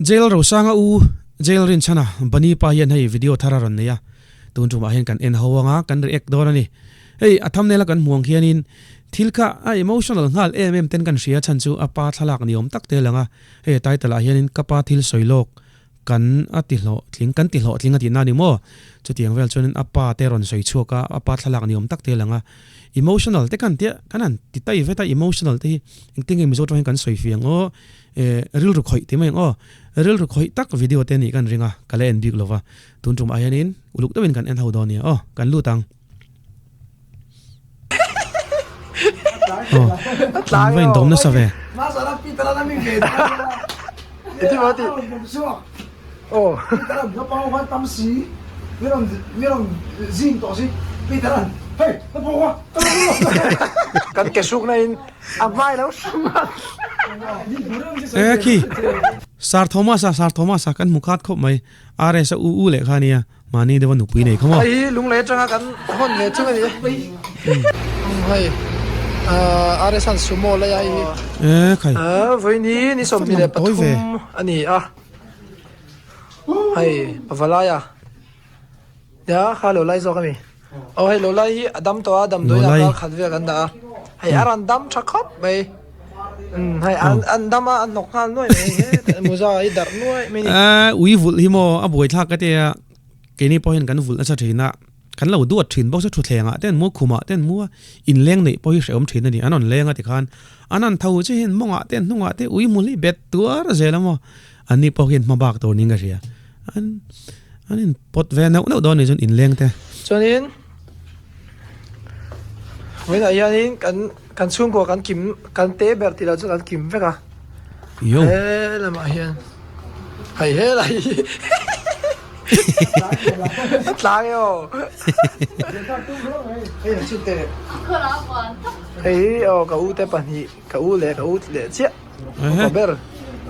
Jail Rosanga u Jail Rinchhana Bunny pa hian hei video thar a rawn nei a, tun tumah hian kan en ho anga kan react dawn a ni. Hei a thumbnail a kan hmuh ang khianin thil kha a emotional nghal em em ten kan hria chhan chu a pa thlalak ni awm tak te lang a, hei a title ah hianin ka pa thil sawi lawk kan a ti hlawhtling kan ti hlawhtling a tihna a ni maw? Chutiang vel chuanin a pa te rawn sawi chhuak a, a pa thlalak ni awm tak te lang a, emotional te kan tia kan han ti tai vet a, emotional te hi engtin nge Mizo tawng hian kan sawi fiang aw, eh rilru khawih ti mai ang aw, rilru khawih tak video te nih kan ring a, ka la en bik lo va, tun tumah hianin uluk deuhin kan en ho dawn nia aw, kan lut ang. Aw, an va indawm nasa ve. E khi, Sir Thomas-a, Sir Thomas-a kan hmu khat khawp mai, RS-a u u leh kha ania. Mahni deuha nupui nei kha maw? Hei hi lunglei atanga kan hawn ve chung a ni. Hei RS an sumo lai a hei hi. E khai. Vawiin hi ni 23 a ni a. Hei pavalai a. Ya kha lo lai zawk a mi. Aw hei lo lai hi a dam tawh a damdawi ah kar khat vel kan dah a. Hei a rawn dam tha khawp mai. Hei an dam a an hnawk nghal nuai mai he muza hi darh nuai mai ni. Ui vulh hi maw a buaithlak ka tia keini pawh hian kan vulh nasa thin a kan lo duat thin bawk se thutthleng ah te an mu a khum ah te an mu a inleng neih pawh hi hrehawm thin a ni an rawn leng a tikhan an han tho che hian mawng ah te an hnung ah te ui hmul hi bet tuar zel a maw an ni pawh hian hma bak tur niin ka hria an an in pawt ve neuh neuh dawn a nih chuan inleng te. Chuanin vawiinah hianin kan. Kan chhungkua kan kim kan te ber tih loh chu kan kim vek a. Yo. He lamah hian hei he lai hi a tlang e aw. Hei hi aw ka u te pahnih ka u leh ka u leh chiah upa ber.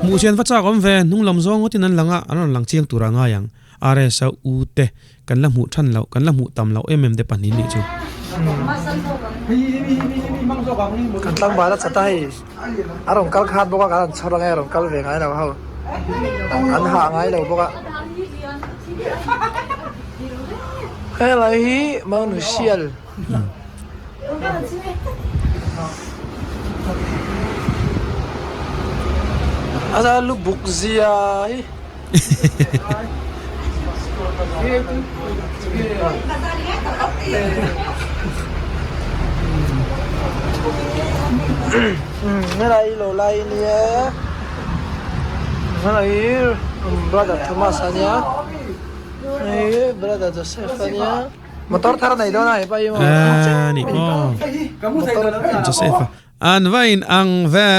Hmuh chian va chak awm ve hnung lam zawng ngawtin an lang a an rawn lang chiang tur a ngai ang. RS-a u te kan la hmuh than loh, kan la hmuh tam loh em em te pahnih nih chu. Kan tlangval a chat a hei, a rawn kal khat bawk a, kan han chhawr ang e, a rawn kal ve ngai lo ho, an hah ngai lo bawk a. Helai hi Manusial. A lu buk zia hi. Helai lo lai ania helai brother Thomas ania hei brother Joseph ania motor thar nei dawn a hepa hi maw ni maw Joseph a an va in ang ve.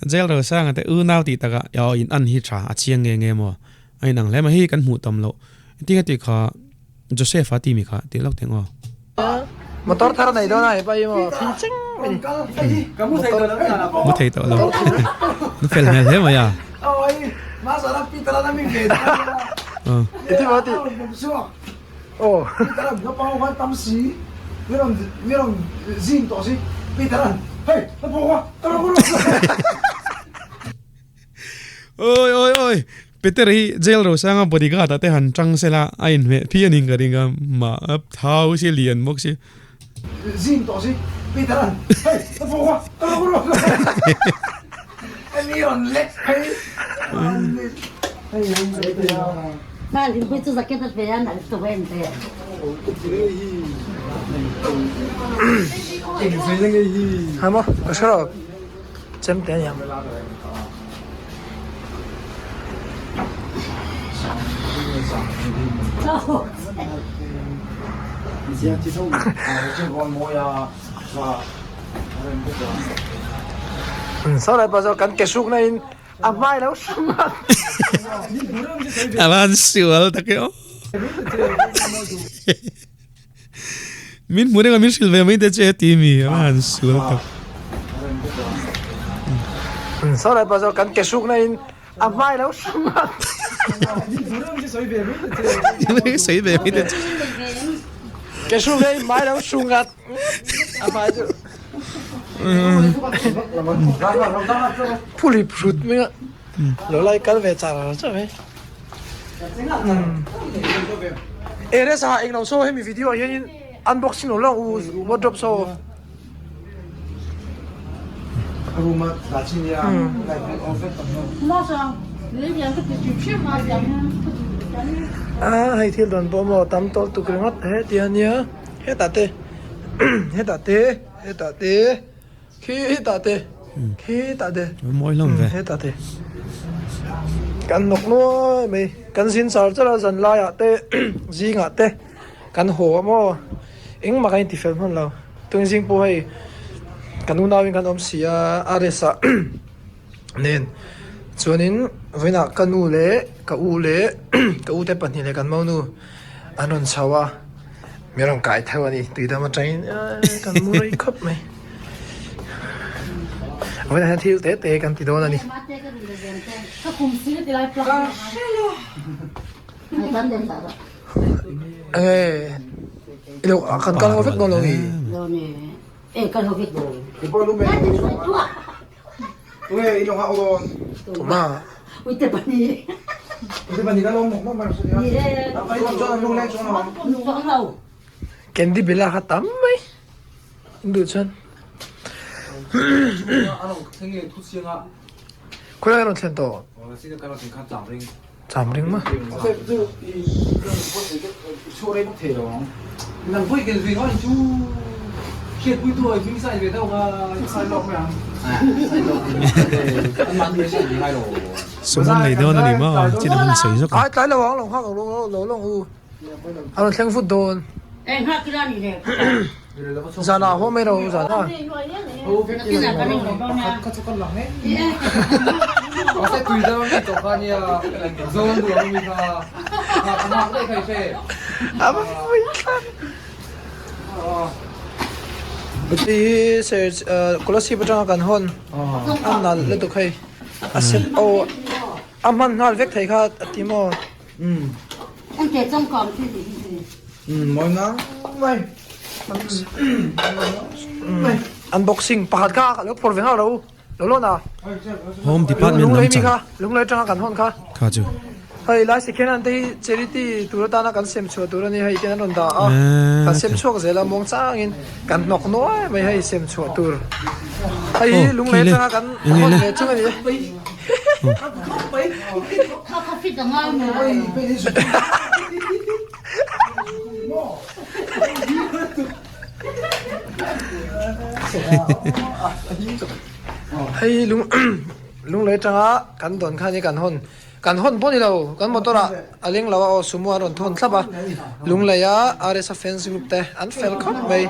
Jail Rosanga te unau tih takah aw in an hi tha a chiang nge nge maw? A inang hle mai hei kan hmuh tam loh engtin nge tih kha Joseph a ti mi kha tih lawk teng aw. Motor thar nei dawn a hepa hi maw phil cheng mai ni. Motor Mu thei tawh lo nu fel hmel hle mai a. Iti maw ti aw. Oi oi oi Peter hi jail Rosanga bodyguard ah te han tang sela a inhmeh phi a ning ka ring a mah thau si lian bawk si. Ha maw ka hre lo chem te aniang. Saw lai pawh saw kan ke hruk na in a hmai lo hrim a. A van sual tak e aw. Min hmu reng a min hrilh ve mai te che ti mi a van sual tak. Saw lai pawh saw kan ke hruk na in a hmai lo hrim a. Sawi ve mai te che. Ke hruk na in hmai lo hru ngat a hmai chu. Phuli phrut mai a. Lo lai kal ve char char mai. E resa eng lo so hemi video ah hianin unboxing lo lang u wardrobe so. A hei thil dawn pawh maw tam tawlh tuk ringawt heti a nia hetah te hetah te hetah te khi hetah te khi hetah te hetah te kan nawk nuai mai kan zin char char a zan laiah te zingah te kan haw a maw. Engmah ka inti fel hman lo. Tun zing pawh hei kan unauin kan awm si a, RS ah nen chuanin vawiinah ka nu leh ka u leh ka u te pahnih leh kan monu an rawn chho a, min rawn kai theuh a ni. Tuidam atangin kan mu rei khawp mai. Vawiinah hian thil te te kan ti dawn a ni. Enge kan kal ho vek dawn lo ni. Tuma. Candy bela kha tam mai. Duh chuan. Khawilai rawn thlen tawh? Cham ring ma. Suman lei dawn a ni maw? Chin a han sawi zawk a. Ai tlai lo ang lo nghak lo lo lo u. A rawn thleng vut dawn. Zanah haw mai ro zanah. Hei hi Kolasib atanga kan hawn a nalh lutuk hei a sen aw a hman nghal vek thei kha a ti maw. Unboxing pakhat kha ka lo phawrh ve nghal lo lo lawn a. Home department lam chang. Lunglei atanga kan hawn kha. Kha chu. Hei lai second hand te hi charity tur atana kan sem chhuah tur a ni hei ten an rawn dah a. Kan sem chhuak zel a muang changin kan hnawk nuai mai hei sem chhuah tur. Hei hi lunglei atanga kan hawn ve chung a ni e. Hei lung lunglei atanga kan dawn khan hi kan hawn kan hawn pawh ni lo kan motor ah a leng lo a aw sumo an rawn thawn thlap a lunglei a RSA fans group te an fel khawp mai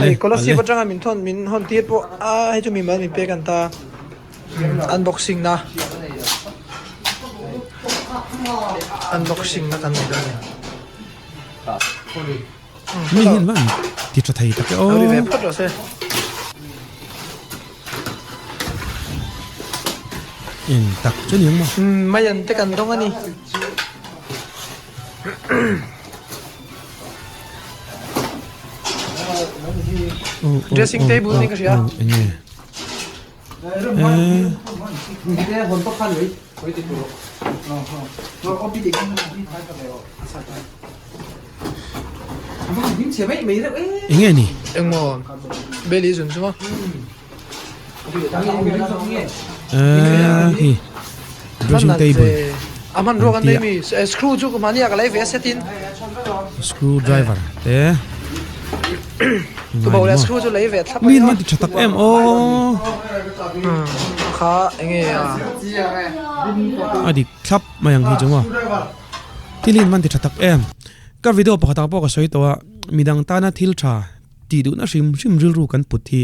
hei kolasib atanga min thawn min hawn tir pawh a hei chu mimal min pek an ta. Unboxing na Unboxing na kan nei dawn a ni. Mi hian va an ti tha thei tak e aw. Ri ve phawt rawh se. Eng tak chu ni ang maw? Mai an te kan dawng a ni. Dressing table ni ka hria. Enge. Enge ni? Engmaw? Beli zun chu maw? Khi dressing table. A hmanrua kan nei mi screw chu mahni ah ka lei ve a set in. Screw driver te. Tubo leh screw chu lei ve thlap a nia. Mi ti tha tak em aw. Kha enge a. A dik thlap mai ang hi chu maw. Thil hi man ti tha tak em. Ka video pakhat ah pawh ka sawi tawh a midang tana thil tha tih duhna hrim hrim rilru kan put hi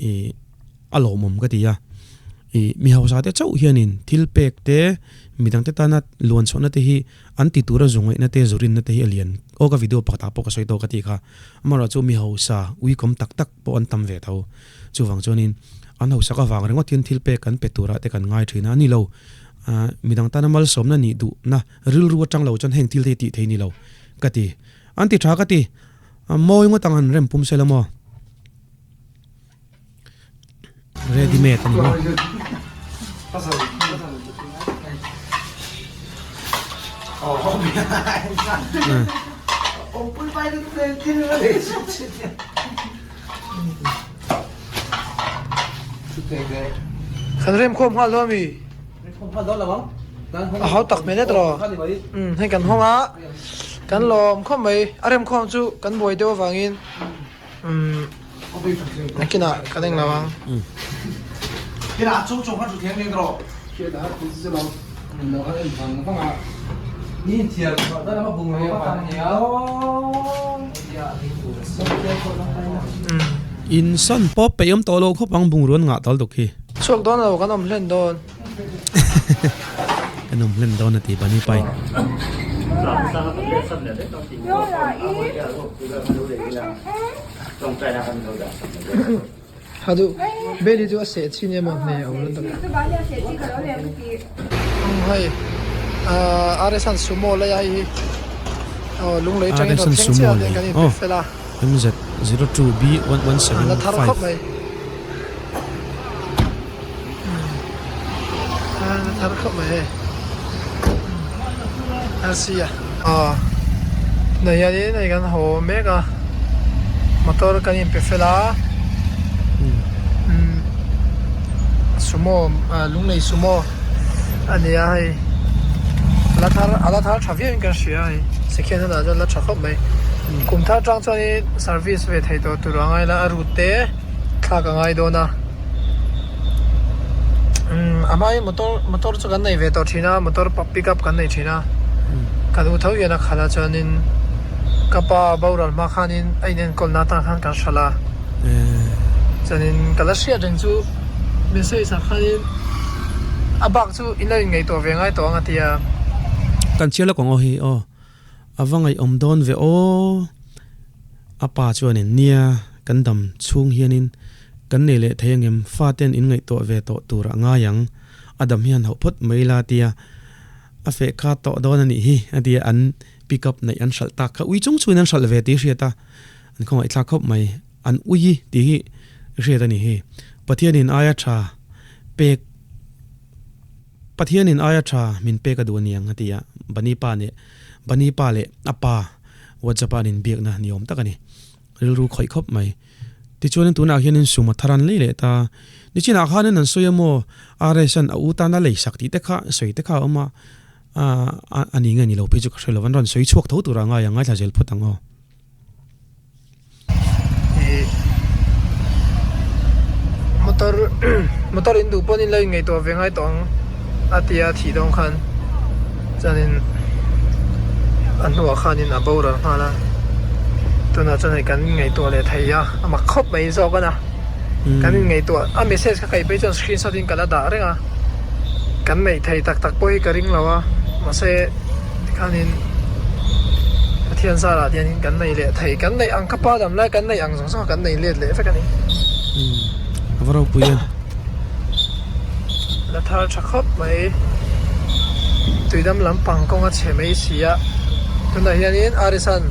ih a lawmawm ka ti a. Ih mi hausa te chauh hianin thil pek te midang te tana luan chhuahna te hi an ti tura zu ngaihna te zu rinna te hi a lian aw ka video pakhat ah pawh ka sawi tawh ka tih kha amaherawhchu mi hausa uikawm tak tak pawh an tam ve tho chuvang chuanin an hausak avang ringawt hian thil pek kan pe turah te kan ngai thin a ni lo ah midang tana malsawmna nih duhna rilru atang lo chuan heng thil te hi tih thei ni lo ka ti an ti tha ka ti a mawi ngawt ang an rem pum sela maw. Ready made a ni maw? Kan rem khawm nghal dawn ami? A hau tak hmel e tawh. Umm hei kan hawng a, kan lawm khawp mai. A rem khawm chu kan buai deuh avangin umm nakinah kan eng lo ang. In san pawp peih awm tawh loh khawp ang bungrua an ngah tal tuk hi. Chhuak dawn lo kan awm hlen dawn. Kan awm hlen dawn a ti Bunny Pine. Ha duh Bailey chu a seh chi nia maw hne a awm tak. Hei RS an sumo lai a hei hi aw lunglei atangin rawn thleng chiah a kan inpe fel a. MZ02B1175. La thar khawp mai. La thar khawp mai hei. RC a. Aw tunah hianin hei kan haw mek a motor kan inpe fel a umm sumo lunglei sumo a ni a hei a la thar a la thar tha viau in kan hria a hei second hand ah chuan a la tha khawp mai kum thar tang chuanin service ve thei tawh tur a ngai la a route te thlak a ngai dawn a umm a hmain motor motor chu kan nei ve tawh thin a motor pick up kan nei thin a kan u tho hian a khalh a chuanin ka pa boral hma khanin a inenkawl na atan khan kan hralh a chuanin ka la hriat reng chu message ah khanin a bak chu in lo inngaihtuah ve ngai tawh ang a ti a. Kan chhiar lawk ang aw hi aw a va ngaihawm dawn ve aw a pa chuanin nia kan dam chhung hianin kan nei leh thei angem faten in ngaihtuah ve tawh tur a ngai ang a dam hian hauh phawt mai la tia a feh kha tawh dawn a nih hi a tia an pick up neih an hralh tak kha ui chung chungin an hralh ve tih hriat a an khawngaihthlak khawp mai an ui tih hi hriat a nih hi Pathianin aia tha pek Pathianin aia tha min pek a duh a niang a ti a, Bani pa nih Bani pa leh a pa WhatsApp a an inbiakna ni awm tak a ni. Rilru khawih khawp mai. Tichuanin tunah hianin sum a thar an lei leh ta. Nichinah khanin an sawi a maw RS-a'n a u tan a lei sak tih te kha sawi te kha a awm a, a ni nge ni lo phei chu ka hre lo, an rawn sawi chhuak tho turah ngai ang, ngaithla zel phawt ang aw. Motor motor in duh pawhin in lo inngaihtuah ve ngai tawh ang a tia thih dawn khan chuanin a hnuah khanin a boral nghal a tunah chuan hei kan inngaihtuah leh thei a a mak khawp mai zawk a na kan inngaihtuah a message ka kaih phei chuan screenshot in ka la dah reng a kan neih thei tak tak pawh hi ka ring lo a mahse tikhanin Pathian zarah hianin kan nei leh thei kan neih ang ka pa dam lai kan neih ang zawng zawng kan nei let leh vek a ni. A va ropui em. La thar tha khawp mai tuidam lampang kawng a chhe mai si a tunah hianin Arisan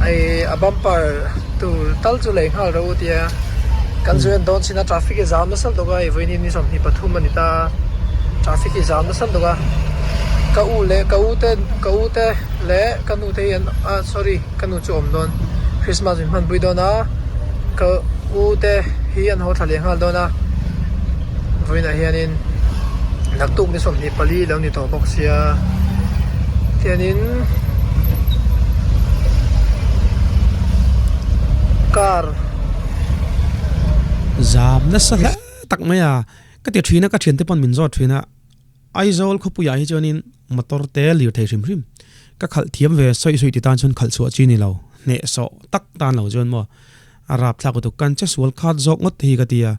ei a bumper tur tal chu lei nghal rawh u tia kan zu en dawn chin a traffic hi zam nasa lutuk a hei vawiin hi ni 23 a ni ta traffic hi zam nasa lutuk a ka u leh ka u te ka u te leh ka nu te hi an ah sorry ka nu chu a awm dawn Christmas min hmanpui dawn a ka u te hi an haw thla leh nghal dawn a vawiinah hianin naktuk ni 24 lo ni tawh bawk sia tianin car Zam nasa hle tak mai a ka ti thin a ka thiante pawn min zawt thin a Aizawl khawpuiah hi chuanin motor te lir thei hrim hrim ka khalh thiam ve sawi sawi ti tan chuan khalh chhuah chi ni lo hnehsawh tak tan lo chuan maw a rapthlak lutuk kan che sual khat zawk ngawt te hi ka ti a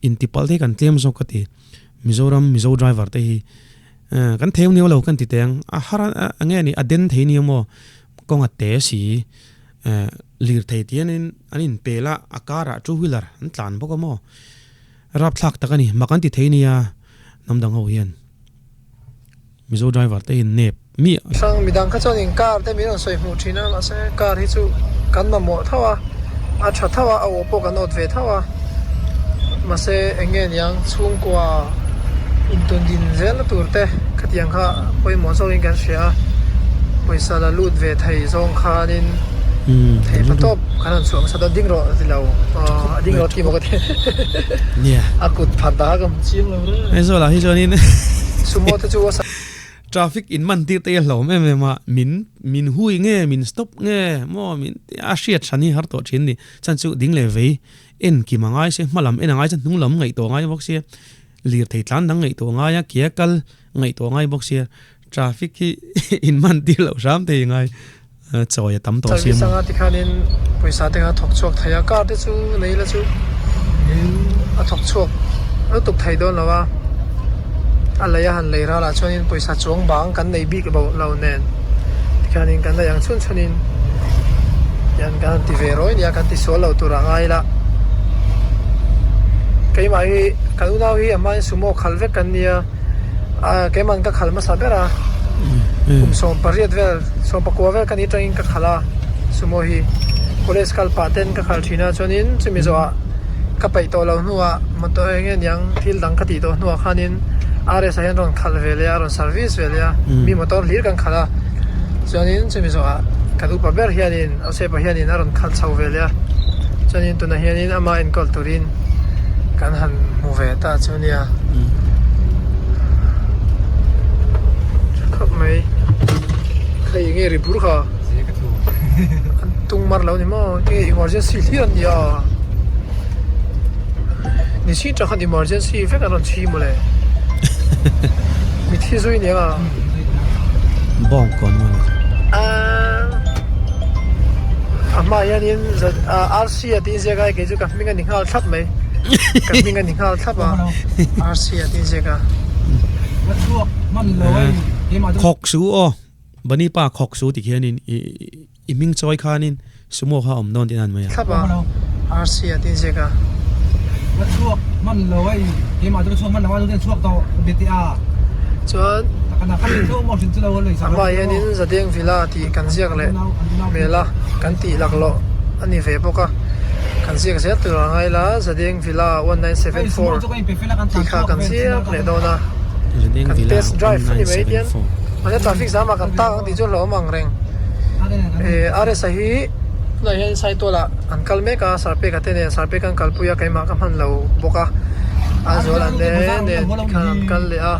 intipalh te hi kan tlem zawk ka ti Mizoram Mizo driver te hi kan theu neu lo kan ti teng a har a nge ni a den thei nia maw kawng a te si lir thei tianin an inpel a a karah two wheeler an tlan bawk a maw. Rapthlak tak a ni, mak an ti thei nia hnam dang ho hian Mizo driver te hian nep miah lo. Hrang midang kha chuan in car te min rawn sawi hmuh thin a, mahse car hi chu kan mamawh tho a, a tha tho a, a aw pawh kan awt ve tho a, mahse eng nge niang chhungkua Intundin zelna tur te khatiang kha pawimawh zawkin kan hria a, pawisa la lut ve thei zawng khanin thei pa tawp kan han chhuah hmasa dawn ding rawh ti lo a ding rawh ti maw ka ti a kut phat dah ka hmu chiang lo reng. Aizawl ah hi chuanin Sumo te chu a Traffic in man tir te hi a hlawm em em a, min min hui nge min stop nge maw min a hriat hran hi har tawh thin a ni. Chhan chu ding leh vei en kim a ngai se hma lam en a ngai chuan hnung lam ngaihtuah a ngai bawk sia. Lirthei tlan dang ngaihtuah ngai a, kia kal ngaihtuah ngai bawk sia, traffic hi in man tir loh hram thei ngai chawi a tam tawh sia maw. Service anga tikhanin pawisa te kha thawk chhuak thei a, car te chu nei la chu a thawk chhuak lutuk thei dawn lo a, a lei a han lei ral ah chuanin pawisa chuang bang kan nei bik lo lo nen tikhanin kan nei ang chhun chhunin hian kan han ti ve rawi nia kan ti sual lo tur ah ngai ila. Keimah hi kan unau hi a hmain sumo khal vek kan nia ah keiman ka khal hmasa ber a kum 18 vel 19 vel ka ni atangin ka khal a sumo hi college kal pah ten ka khal thin a chuanin chumi zawhah ka peih tawh lo hnuah motor eng nge niang thil dang ka tih tawh hnuah khanin RS ah hian rawn khal ve leh a rawn service ve leh a mi motor hlir kan khal a chuanin chumi zawhah kan upa ber hianin Josepa hianin a rawn khalh chho ve leh a, chuanin tunah hianin ama enkawl turin kan han hmu ve ta chu nia. Tha khawp mai. Hei enge ri bur kha? An tung mar lo ni maw? Enge emergency hlir an nia. Ni chin tang khan emergency vek an rawn chhi mawle. Mithi zui nia. Bawng kawn mawle. A hmaah hianin RC a tih ziak a kei chu ka hming a ni nghal thlap mai. Ka hming a ni nghal thlap a RC a tih ziak a. Khawk su aw Bani pa khawk su ti khianin i hming chawi khanin sumo kha a awm dawn tih nan mai a. Thlap a RC a tih ziak a. Chuan a hmaah hianin Zadeng Villa tih kan ziak leh hmel a, kan tih laklawh a ni ve bawk a. Kan ziak zel tur a ngai la, Zadeng Villa 1974 tih kha kan ziak leh dawn a. Kan test drive a ni mai hian mahse traffic zam ah kan tak ang tih chu hlauhawm ang reng. RS-a hi tunah hian Saitual-ah an kal mek a, Sarpeka te nen Sarpeka an kalpui a, keimah ka hman lo bawk a, a zual an ne nen tikhan an kal leh a.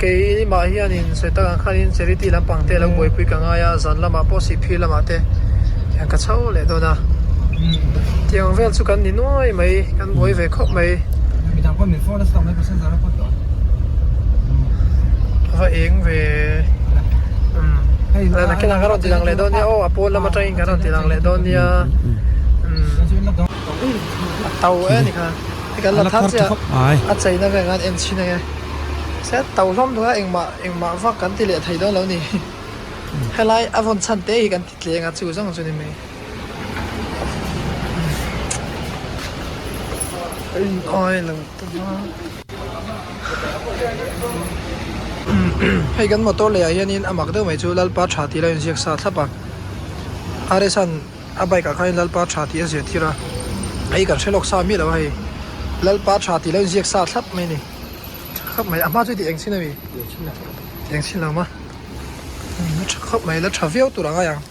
Keimah hianin sawi tak ang khanin charity lampang te lo buaipui ka ngai a, zan lamah pawh sihphir lamah te hian ka chho leh dawn a. Tiang vel chu kan ni nuai mai, kan buai ve khawp mai. A va eng ve umm nakinah kan rawn ti lang leh dawn nia aw a pawn lam atangin kan rawn ti lang leh dawn nia umm a to e ni kha hei kan la thar chiah a cheina vel khan en chhin ange se to hlawm duh a engmah engmah vak kan ti leh thei dawn lo ni helai a vawn chhan te hi kan ti tleng a chu zawng chu ni mai. Hei kan motor leh ah hianin a mak deuh mai chu Lalpa tha tih lo inziak sa thlap a, RS-a'n a bike ah khanin Lalpa tha tih a ziah tir a, hei kan hre lawk sa miah lo a hei Lalpa tha tih lo inziak sa thlap mai a ni, tha khawp mai a hma chu tih eng chin a mi? Tih eng chin lo ma la tha khawp mai la tha viau tur ang a ang.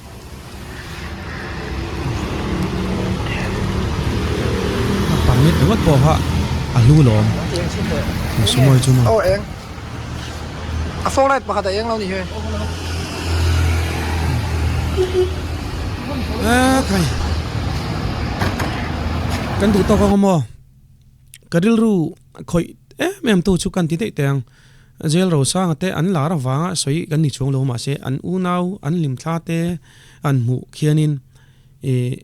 A permit ringawt pawh kha a hlu lawm sumo hi chu maw. Aw eng a fog light pakhat a eng lo ni hi. A khai kan duh tawk ang maw ka rilru khawih em em tu chu kan ti daih teh ang. Jail Rosanga te an lar avanga sawi kan ni chuang lo mahse an unau an hlimthla te an hmuh khianin ih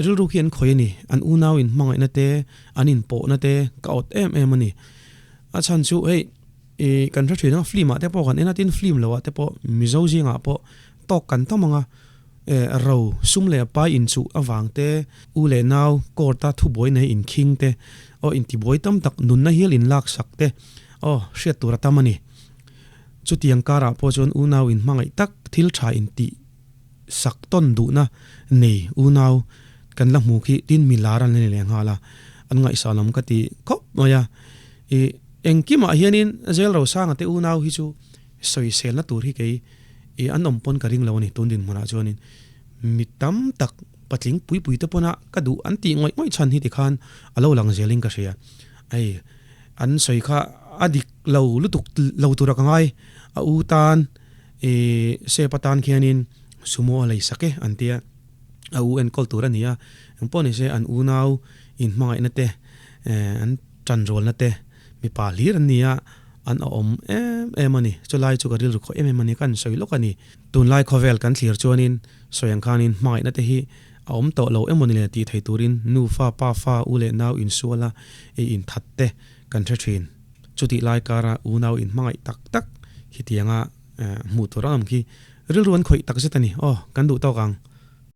rilru khi an khawih a ni. An unau in hmangaihna te an inpawhna te ka awt em em a ni. A chhan chu hei ih kan hre thin a film ah te pawh kan en a tin film lo ah te pawh Mizo zingah pawh tawk kan tam ang a ro sum leh pai inchuh avang te u leh nau court a thubuai nei inkhing te aw intibuai tam tak nunna hial inlaksak te Aw, hriat tur a tam a ni. Chutiang karah pawh chuan unau inhmangaih tak, thil tha intih sak tawn duhna nei unau kan la hmu khi tin mi lar an la ni leh nghal a, an ngaihsah lam ka ti khawp mai a. Ih. Engkimah hianin Jail Rosanga te unau hi chu sawiselna tur hi kei i an awm pawn ka ring lo a ni tun dinhmunah chuanin mi tam tak patling pui pui te pawna ka duh an tih ngawih ngawih chhan hi tikhan a lo lang zelin ka hria. Hei an sawi kha a dik lo lutuk lo tura ka ngai a u tan i sep atan khianin sumo a lei sak e an tia a u enkawl tur a ni a engpawh ni se an unau inhmangaihna te an tanrualna te mipa hlir an ni a an awm em em a ni. Chulai chu ka rilru khawih em em a ni, ka han sawi lawk a ni. Tunlai khawvel kan thlir chuanin sawi ang khanin hmangaihna te hi a awm tawh lo emaw ni le tih thei turin nufa, pafa, u leh nau insuala ei inthat te kan hre thin. Chutih lai kara unau inhmangaih tak tak khitianga hmuh tur an awm khi rilru an khawih takzet a ni. Aw, kan duh tawk ang.